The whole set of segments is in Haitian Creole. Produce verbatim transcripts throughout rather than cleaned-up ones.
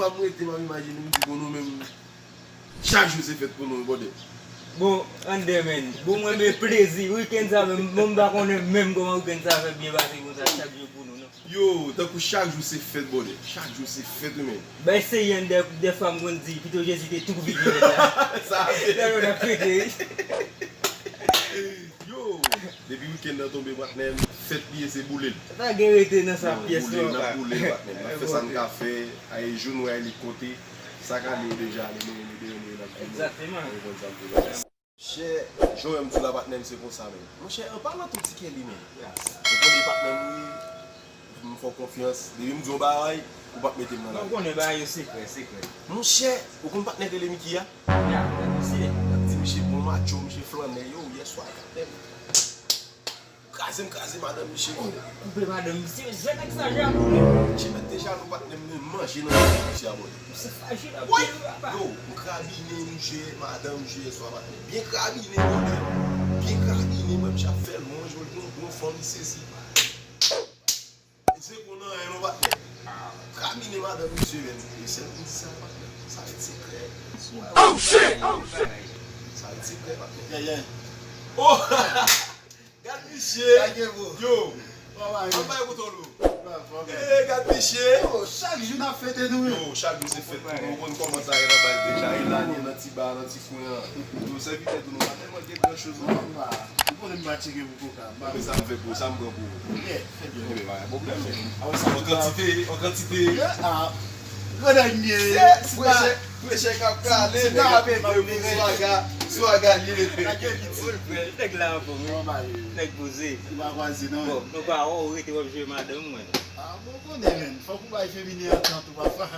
M rete, m ap imajine, m di, bon, nou menm, chak jou se fèt pou nou, brother. Bon, Ander, man. Bon, mwen, men plezi. Wikenn sa menm, bon, m pa konnen menm kòman wikenn sa fè byen pase konsa, chak jou pou nou, non. Yo, tankou chak jou se fèt, brother. Chak jou se fèt, wi, men. Bay seye, Ander, dèfwa m konn di, pito Jezi te tou vini la. Sa vre. Lè yo t ap fete, wi. Yo, depi wikenn nan tonbe, patnè m, fèt li ye, se boule l. Pa gen rete nan sa. Yo, pyès boule l, non, n ap boule l, patnè m. N ap fè sa n ka fè. Ay, jou nou ay li konte. Sa k ale yo deja ale, nou, nou deyo nou ye n ap vini. Egzakteman. Ou konprann sa m vle di. Monchè, jan w wè m di w la, patnè m, se konsa, men. Monchè, an palan tou ti kè li, men. Ou konnen patnè m, wi. M fè w konfyans. Depi m di yon bagay, ou p ap mete m nan la. Non, ou konnen bagay yo sekrè, sekrè. Monchè, ou konn patnè k rele Mickey a? Ya, misye. Di misye bon macho, misye flannè, yo, yèswa, patnè m. Kraze m kraze madanm misye. Oh, koupe madanm misye, jwenn nèg sa jalou, wi. Misye mèt te jalou, patnè m, men manje nan misye a, bòy. Misye fache nan pye, papa. Yo, m krabinen misye, madanm misye, yèswa, patnè. Byen krabinen, bòy. Byen krabinen, mwen, misye ap fè l, manje, yon bon fanm, li sezi. Misye konn anyen non, patnè. Kramine madanm misye menm. E sèl pou di sa, patnè. Sa ret sekrè. Oh, shit! Oh, shit! Sa ret sekrè, patnè. Yeah, yeah. Oh! Gad misye. Yo. An bay bouton nou. Eh, gad misye. Yo, chak jou n ap fete nou, wi. Yo, chak jou se fèt pou nou. Ou konn kòman sa ye nan baz deja. E lane nan ti ba, nan ti kwen an. Yo, sèvi tèt nou, nou pa tèlman gen gran choz, non. Ou konnen m pa tcheke pou koka. Mwen sa m fè pou ou, sa m pran pou ou. Yeah, fè byen. Ebyen, pa gen pwoblèm. An kantite, an kantite. Yeah, ah. Grann nèg m ye. Preche, preche k ap kale, nèg ap ede pou swaga, swaga li rete. Nèg la anfòm, wi. Nèg poze. Ou pa kwaze, non. Bon, nou pa wè ou rete w ap jwe madanm mwen. Ah, bon, konnen, men. Fòk ou bay feminen an tan tou, papa.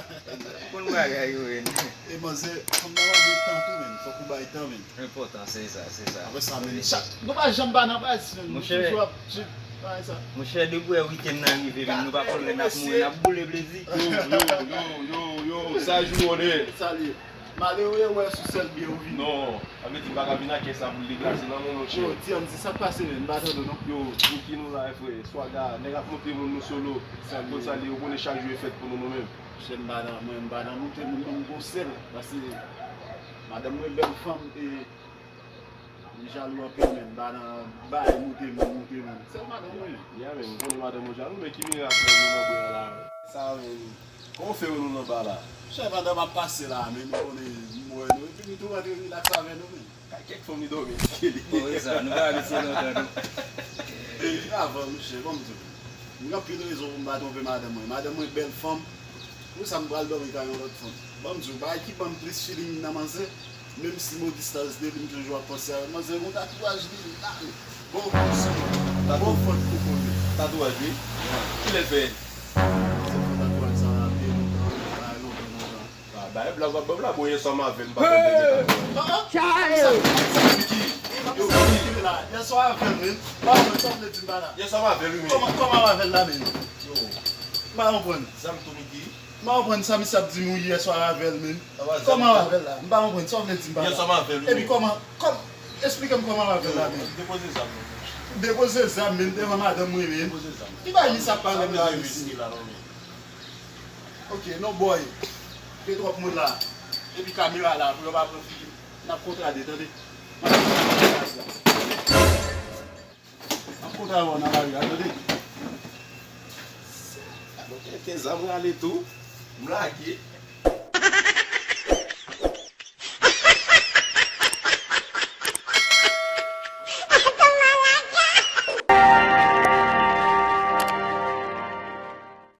Konn bagay yo, men. E manzè, fanm nan pa gen tan tou, men. Fòk ou bay tan, men. Enpòtan, se sa, se sa. Apre sa, men, chak, nou pa janm pa nan baz, men. Nou toujou ap swiv bagay sa. Monchè, depi w wè wikenn nan rive, men, nou pa konn lè n ap mouri, n ap boule plezi. Yo, yo, yo, yo, yo, sa jou, on est. Salye. Malere wè sou sèl byen ou vini. Non, sa vle di m pa ka vin ak kè sa pou l degaje nan men, monchè. Yo, Dianzi, sa k pase, men? M pa tande w, non. Yo, pou ki nou la, frè? Swaga, nèg ap monte moun nou solo. Salye. Konn sa l ye, ou konnen chak jou e fèt pou nou, nou menm. Monchè, m pa nan, mwen, m pa nan moute moun, non, m gon sèl. Paske madanm mwen bèl fanm, e li jalou anpil, men m pa nan bay moute moun, moute moun. Sèl madanm mwen. Ya, men, m konnen madanm ou jalou, men ki mirak, men, nou nan bwè a la, men? Sa, men, kòman w fè wè nou nan ba la? Monchè, pandan m ap pase la, men, nou konnen, m wè nou, epi nou tou rantre rilaks avè nou, men. Kay kèk fanm li dòmi, li kite li. Bon, e sa, nou pa abitye lontan, non. Avan, monchè, kòm di w, m gen anpil rezon pou m pa twonpe madanm mwen. Madanm mwen bèl fanm. Pou sa m pral dòmi kay yon lòt fanm. Ban m di w, bagay ki ban m plis feeling nan manzè, menm si modista de li m toujou ap panse avè manzè, yon tatouaj li la, bon, bon fòt pou kole. Tatouaj, wi? Ki lè l fè? Manzè fè tatouaj sa, byen lontan, bagay lontan, lontan. Ah, ba, e blag w ap ban m la, bon, yèswa m avè l, m pa konn de tatouaj. Ah, ah. Sa, sa, sa, Mickey. Yo, Mickey la. Yèswa avè l, men. Pa konn sa w vle di m pa la. Yèswa m avè l, wi, men. Kòman, kòman w avè l la, men? Yo. M pa konprann. Zam tou, Mickey. M pa konprann sa misye ap di m, wi, yèswa avè l, men. Kòman w avè l la? M pa konprann sa w vle di m pa la. Yèswa m avè l, wi, men. Epi kòman, kòm, esplike m kòman w avè l la, men. Depoze zam nan, monchè. Depoze zam, men, devan madanm mwen, men. Depoze zam. Ki bagay misye ap pale m la, mesye? Sa vle di riske la, non, men. Ok, non, boy. Gen twòp moun la. Epi kamera la, pou yo pa pran figi m. N ap kontrade, tande. N ap kontrade w nan lari a, tande. Mete zam rale tou. M lage.